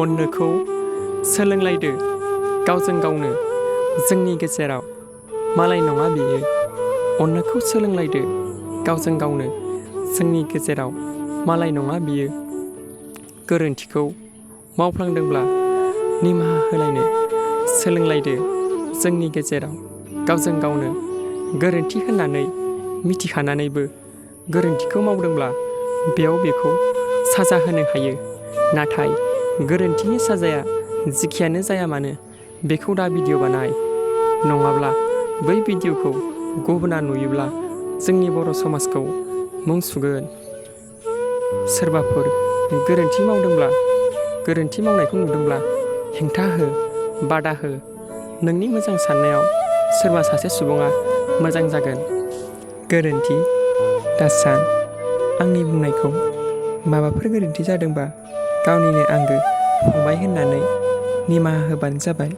अननोखौ सोलोंलायदो गावजों गावनो जोंनि गेजेराव मालाय नङा बियो। अननोखौ सोलोंलायदो गावजों गावनो जोंनि गेजेराव मालाय नङा बियो। गोरोन्थिखौ मावफ्लांदोंब्ला निमाहा होलायनो सोलोंलायदो जोंनि गेजेराव गावजों गावनो। गोरोन्थि होननानै मिथिखानानैबो गोरोन्थिखौ मावदोंब्ला बेखौ साजा होनो हायो। नाथाय गोरोन्थिनि साजाया जिखियानो जाया मानो बेखौ दा भिडिअ बानाय, नङाब्ला बै भिडिअखौ गुबुना नुयोब्ला जोंनि बर' समाजखौ मुं सुगोन। सोरबाफोर गोरोन्थि मावदोंब्ला, गोरोन्थि मावनायखौ नुदोंब्ला हेंथा हो, बादा हो। नोंनि मोजां साननायाव सोरबा सासे सुबुङा मोजां जागोन। गोरोन्थि दासान। आंनि बुंनायखौ माबाफोर गोरोन्थि जादोंबा गावनिनो आंगो फंबाय होननानै निमाहा होबानो जाबाय।